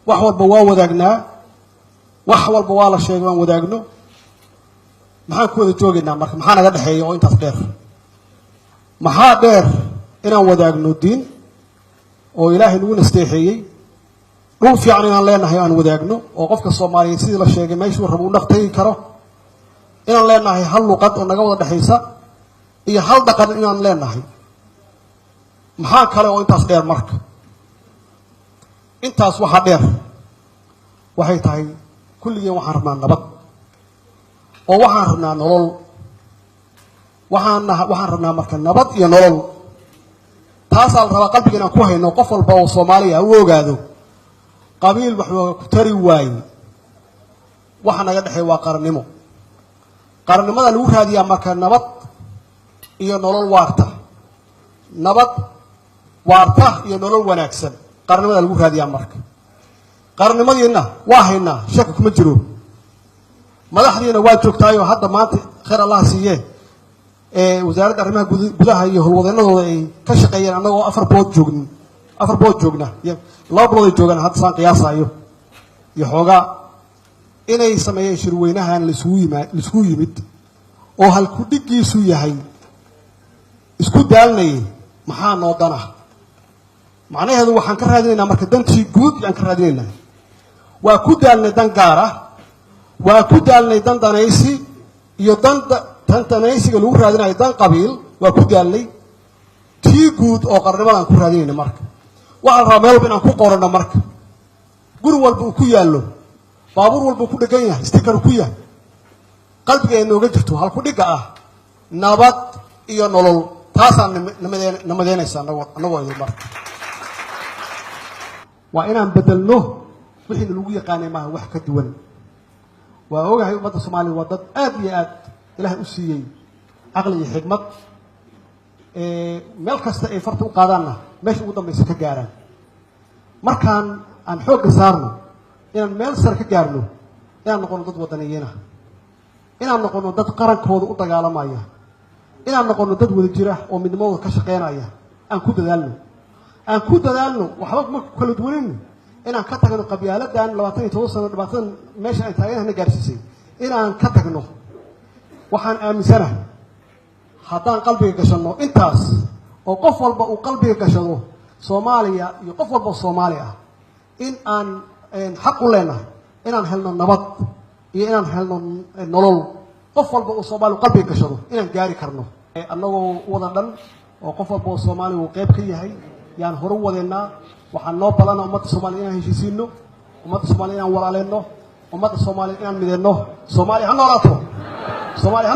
Wax walba waa wadaagnaa, wax walba waa la sheegay waan wadaagno. Maxaan ku wada joogaynaa marka? Maxaa naga dhexeeya oo intaas dheer? Maxaa dheer inaan wadaagno diin oo Ilaahay nagu nasteexeeyey, dhul fiican inaan leenahay aan wadaagno, oo qofka Soomaaliyeed, sidii la sheegay, meeshuu rabo u dhaqtagi karo, inaan leenahay hal luqad oo naga wada dhexaysa iyo hal dhaqan inaan leenahay. Maxaa kale oo intaas dheer marka? Intaas waxaa dheer waxay tahay kulligeen waxaan rabnaa nabad oo waxaan rabnaa nolol. Waxaan rabnaa marka nabad iyo nolol. Taasaa la rabaa qalbiga inaan ku hayno, qof walba oo Soomaaliya u ogaado qabiil wax ku tari waaye. Waxa naga dhexeey waa qarannimo. Qarannimada lagu raadiyaa marka nabad iyo nolol waarta, nabad waarta iyo nolol wanaagsan qarannimada lagu raadiyaa. Marka qarannimadiina waa haynaa, shaki kuma jiro. Madaxdiina waa joogtaayoo hadda maanta khayr Allah siiye ee Wasaaradda Arrimaha Gudaha iyo howlwadeenadooda ay ka shaqeeyeen, annagoo 4 bilood joognin, 4 bilood joogna, 2 bilood ay joogaan hadda saan qiyaasaayo iyo xoogaa, inay sameeyeen shirweynahan laisugu yima laisugu yimid oo halku-dhiggiisu yahay "Isku daalnayay, maxaa noo dana?" Macnaheedu waxaan ka raadinaynaa marka dantii guud yaan ka raadinaynaa. Waa ku daalnay dan gaar ah, waa ku daalnay dan danaysi iyo dan danaysiga lagu raadinayo dan qabiil. Waa ku daalnay tii guud oo qarnimadaan ku raadinayna. Marka waxaa la rabaa meel walba inaan ku qoranno, marka guri walba uu ku yaallo, baabuur walba uu ku dhegan yahay, sticker ku yahay, qalbiga ay nooga jirto halku dhigga ah nabad iyo nolol. Taasaa namadeynaysa annagoo idin. Marka waa inaan bedelno wixiina lagu yaqaanay, maaha wax ka duwan. Waa ogahay ummadda Soomaaliya waa dad aad iyo aad Ilaahay u siiyey caqli iyo xikmad, meel kasta ay farta u qaadaanna meesha ugu dambaysa ka gaaraan. Markaan aan xoogga saarno inaan meel sare ka gaarno, inaan noqono dad wadaniyiina, inaan noqono dad qarankooda u dagaalamaya, inaan noqono dad wada jira oo midnimadooda ka shaqeynaya. Aan ku dadaalno, aan ku dadaalno, waxba ma kala duwanayno, inaan ka tagno qabyaaladan 27 sano dhibaatadan meesha aan taaganahna gaarsiisay, inaan ka tagno. Waxaan aaminsanahay haddaan qalbiga gashanno intaas oo qof walba uu qalbiga gashado, Soomaaliya iyo qof walba oo Soomaali ah, in aan xaq u leenahay inaan helno nabad iyo inaan helno nolol, qof walba uu Soomaaliya qalbiga gashado, inaan gaari karno annagoo wada dhan oo qof walba oo Soomaaliya uu qayb ka yahay. Yaan hore u wadeennaa. Waxaan noo balana ummadda Soomaliya inaan heshiisiino, ummadda Soomaliya inaan walaaleenno, ummadda Soomaaliya inaan mideenno. Soomaaliya ha noolaato! Soomaaliya ha noolaato!